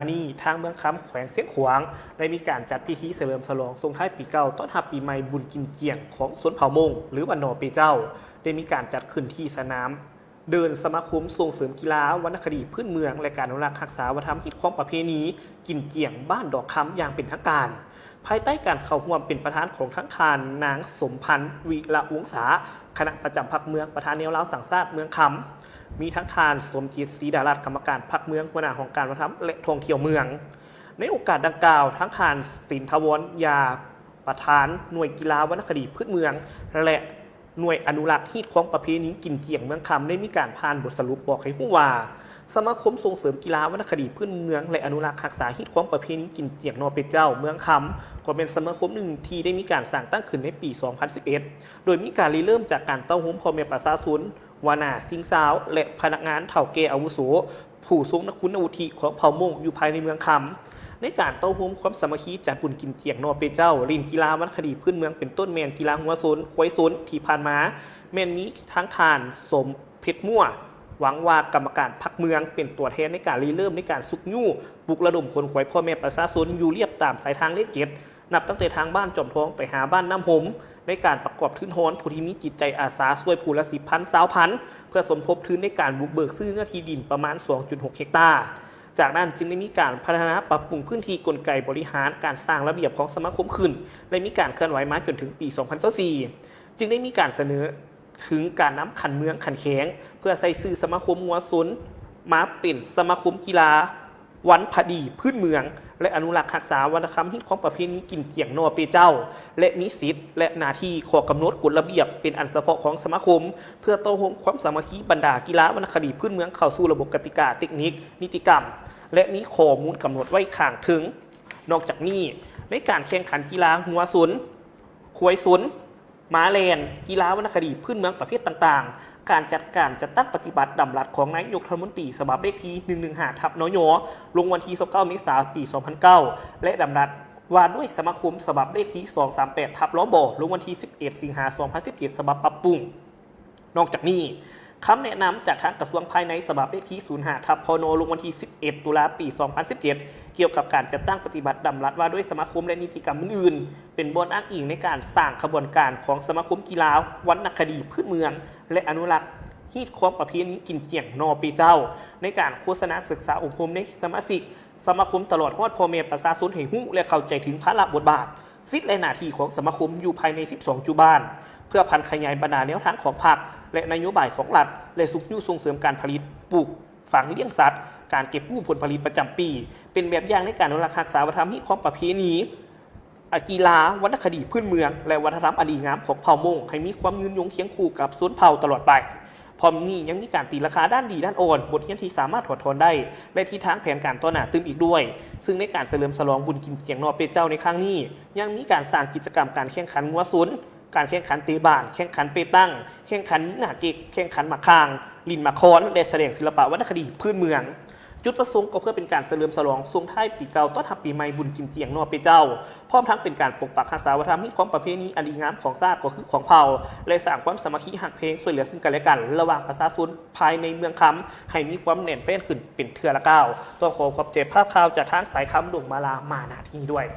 ນີ້ ທາງເມືອງຄຳ ແຂວງຊຽງຂວາງ ໄດ້ມີການຈັດພິທີສະເຫຼີມສະຫຼອງສົ່ງທ້າຍປີເກົ່າ ຕ້ອນຮັບປີໃໝ່ ບຸນກິນຈຽງຂອງຊົນເຜົ່າມົ້ງ ຫຼືວ່າໜໍ່ເປເຈົ້າ ໄດ້ມີການຈັດຂຶ້ນທີ່ສະໜາມເດີ່ນສະມາຄົມສົ່ງເສີມກິລາ, ວັນນະຄະດີພື້ນເມືອງ ແລະ ການອະນຸລັກຮັກສາວັດທະນະທຳຮີດຄອງປະເພນີກິນຈຽງ ບ້ານດອກຄຳ ຢ່າງເປັນທາງການ ພາຍໃຕ້ການເຂົ້າຮ່ວມເປັນປະທານຂອງທັງທ່ານນາງ ສົມພັນ ວິລະວົງສາ ຄະນະປະຈຳພັກເມືອງ, ປະທານແນວລາວສ້າງຊາດເມືອງຄຳ, ມີທັງທ່ານ ສົມຈິດ ສີດາລັດ ກຳມະການພັກເມືອງ, ຫົວໜ້າຫ້ອງການວັດທະນະທຳ ແລະ ທ່ອງທ່ຽວເມືອງ. ໃນໂອກາດດັ່ງກ່າວ, ທັງທ່ານ ສິນທະວອນ ຢາ ປະທານໜ່ວຍກິລາວັນນະຄະດີພື້ນເມືອງ ແລະ ໜ່ວຍອະນຸລັກຮີດຄອງປະເພນີກິນຈຽງເມືອງຄຳ ໄດ້ມີການຜ່ານບົດສະຫຼຸບບອກໃຫ້ຮູ້ວ່າ ສະມາຄົມສົ່ງເສີມກິລາວັນນະຄະດີພື້ນເມືອງ ແລະ ອະນຸລັກຮັກສາຮີດຄອງປະເພນີກິນຈຽງໜໍ່ເປເຈົ້າເມືອງຄຳ ກໍແມ່ນສະມາຄົມໜຶ່ງທີ່ໄດ້ມີການສ້າງຕັ້ງຂຶ້ນໃນປີສອງພັນສິບເອັດ ໂດຍມີການລິເລີ່ມຈາກການເຕົ້າໂຮມພໍ່ແມ່ປະຊາຊົນ, ຫົວໜ້າ, ຊິງຊາວ ແລະ ພະນັກງານເຖົ້າແກ່ອາວຸໂສ ຜູ້ຊົງຄຸນວຸດທິຂອງເຜົ່າມົ້ງຢູ່ພາຍໃນເມືອງຄຳ ໃນການເຕົ້າໂຮມຄວາມສາມັກຄີຈັດບຸນກິນຈຽງໜໍ່ເປເຈົ້າ, ຫຼິ້ນກິລາວັນນະຄະດີພື້ນເມືອງ ເປັນຕົ້ນແມ່ນກິລາງົວຊົນ, ຄວາຍຊົນ ທີ່ຜ່ານມາແມ່ນມີທັງທ່ານ ສົມເພັດ ມົວ ຫວັງວ່າ ກຳມະການພັກເມືອງ ເປັນຕົວແທນໃນການລິເລີ່ມໃນການຊຸກຍູ້ ປຸກລະດົມຂົນຂວາຍພໍ່ແມ່ປະຊາຊົນຢູ່ລຽບຕາມສາຍທາງເລກເຈັດ ນັບຕັ້ງແຕ່ທາງບ້ານຈອມທອງໄປຫາບ້ານນ້ຳຫົມ ໃນການປະກອບທຶນຮອນຜູ້ທີ່ມີຈິດໃຈອາສາຊ່ວຍຜູ້ລະສິບພັນ ຊາວພັນ ເພື່ອສົມທົບທຶນໃນການບຸກເບີກຊື້ເນື້ອທີ່ດິນປະມານສອງຈຸດຫົກເຮັກຕາ. ຈາກນັ້ນຈຶ່ງໄດ້ມີການພັດທະນາປັບປຸງພື້ນທີ່ກົນໄກບໍລິຫານການສ້າງລະບຽບຂອງສະມາຄົມຂຶ້ນ ແລະ ມີການເຄື່ອນໄຫວມາຈົນເຖິງປີສອງພັນຊາວສີ່ ຈຶ່ງໄດ້ມີການສະເໜີ ເຖິງການນຳຂັ້ນເມືອງຂັ້ນແຂວງ ເພື່ອໃສ່ຊື່ສະມາຄົມງົວຊົນມາເປັນສະມາຄົມກິລາວັນພະດີພື້ນເມືອງ ແລະ ອະນຸລັກຮັກສາວັດທະນະທຳຮີດຄອງປະເພນີກິນຈຽງໜໍ່ເປເຈົ້າ ແລະ ມີສິດ ແລະ ໜ້າທີ່, ຂໍ້ກຳນົດ, ກົດລະບຽບເປັນອັນສະເພາະຂອງສະມາຄົມ ເພື່ອຕໍ່ໂຮມຄວາມສາມັກຄີບັນດາກິລາວັນນະຄະດີພື້ນເມືອງເຂົ້າສູ່ລະບົບກະຕິກາ, ເຕັກນິກ, ນິຕິກຳ ແລະ ມີຂໍ້ມູນກຳນົດໄວ້ຂ້າງເທິງ. ນອກຈາກນີ້, ໃນການແຂ່ງຂັນກິລາງົວຊົນ, ຄວາຍຊົນ, ມ້າແລ່ນ, ກິລາວັນນະຄະດີພື້ນເມືອງປະເພດຕ່າງໆ, ການຈັດການຈັດຕັ້ງປະຕິບັດດຳລັດຂອງນາຍົກລັດຖະມົນຕີ ສະບັບເລກທີໜຶ່ງໜຶ່ງຫ້າ ທັບ ນຍ ລົງວັນທີຊາວເກົ້າ ເມສາ ປີສອງພັນເກົ້າ ແລະ ດຳລັດວ່າດ້ວຍສະມາຄົມ ສະບັບເລກທີສອງສາມແປດ ທັບ ລບ ລົງວັນທີສິບເອັດ ສິງຫາ ສອງພັນສິບເຈັດ ສະບັບປັບປຸງ. ນອກຈາກນີ້, ຄຳແນະນຳຈາກທາງກະຊວງພາຍໃນ ສະບັບເລກທີສູນຫ້າ ທັບ ພນ ລົງວັນທີສິບເອັດ ຕຸລາ ປີສອງພັນສິບເຈັດ ກ່ຽວກັບການຈັດຕັ້ງປະຕິບັດດຳລັດວ່າດ້ວຍສະມາຄົມ ແລະ ນິຕິກຳອື່ນໆ ເປັນບ່ອນອ້າງອີງໃນການສ້າງຂະບວນການຂອງສະມາຄົມກິລາວັນນະຄະດີພື້ນເມືອງ ແລະ ອະນຸລັກຮີດຄອງປະເພນີກິນຈຽງໜໍ່ເປເຈົ້າ ໃນການໂຄສະນາສຶກສາອົບຮົມໃນສະມາຊິກສະມາຄົມ ຕະຫຼອດຮອດພໍ່ແມ່ປະຊາຊົນໃຫ້ຮູ້ ແລະ ເຂົ້າໃຈເຖິງພາລະບົດບາດ ສິດ ແລະ ໜ້າທີ່ຂອງສະມາຄົມຢູ່ພາຍໃນສິບສອງຈຸບ້ານ ເພື່ອຜັນຂະຫຍາຍບັນດາແນວທາງຂອງພັກ ແລະ ນະໂຍບາຍຂອງລັດ ແລະ ຊຸກຍູ້ສົ່ງເສີມການຜະລິດ, ປູກຝັງ, ລ້ຽງສັດ, ການເກັບກູ້ຜົນຜະລິດປະຈຳປີ ເປັນແບບຢ່າງໃນການອະນຸລັກຮັກສາວັດທະນະທຳຮີດຄອງປະເພນີ ອາ ກິລາ, ວັນນະຄະດີພື້ນເມືອງ ແລະ ວັດທະນະທຳອັນດີງາມຂອງເຜົ່າມົ້ງ ໃຫ້ມີຄວາມຍືນຍົງຄຽງຄູ່ກັບຊົນເຜົ່າຕະຫຼອດໄປ. ພ້ອມນີ້ຍັງມີການຕີລາຄາດ້ານດີດ້ານອ່ອນ, ບົດຮຽນທີ່ສາມາດຖອດຖອນໄດ້ ແລະ ທິດທາງແຜນການຕໍ່ໜ້າຕື່ມອີກດ້ວຍ. ຊຶ່ງໃນການສະເຫຼີມສະຫຼອງບຸນກິນຈຽງໜໍ່ເປເຈົ້າໃນຄັ້ງນີ້ ຍັງມີການສ້າງກິດຈະກຳການແຂ່ງຂັນງົວຊົນ, ການແຂ່ງຂັນເຕະບານ, ແຂ່ງຂັນເປຕັງ, ແຂ່ງຂັນຍິງໜ້າເກັກ, ແຂ່ງຂັນໝາກຂ່າງ, ຫຼິ້ນໝາກຄອນ ແລະ ສະແດງສິລະປະວັນນະຄະດີພື້ນເມືອງ. ຈຸດປະສົງກໍເພື່ອເປັນການສະເຫຼີມສະຫຼອງສົ່ງທ້າຍປີເກົ່າ ຕ້ອນຮັບປີໃໝ່ບຸນກິນຈຽງໜໍ່ເປເຈົ້າ, ພ້ອມທັງເປັນການປົກປັກຮັກສາວັດທະນະທຳຮີດຄອງປະເພນີອັນດີງາມຂອງຊາດກໍຄືຂອງເຜົ່າ ແລະ ສ້າງຄວາມສາມັກຄີຮັກແພງຊ່ວຍເຫຼືອເຊິ່ງກັນແລະກັນ ລະຫວ່າງປະຊາຊົນພາຍໃນເມືອງຄຳ ໃຫ້ມີຄວາມແໜ້ນແຟ້ນຂຶ້ນເປັນເທື່ອລະກ້າວ. ຕ້ອງຂໍຂອບໃຈພາບຂ່າວຈາກທາງສາຍຄຳ ດົງມາລາ ມາ ນະ ທີ່ນີ້ດ້ວຍ.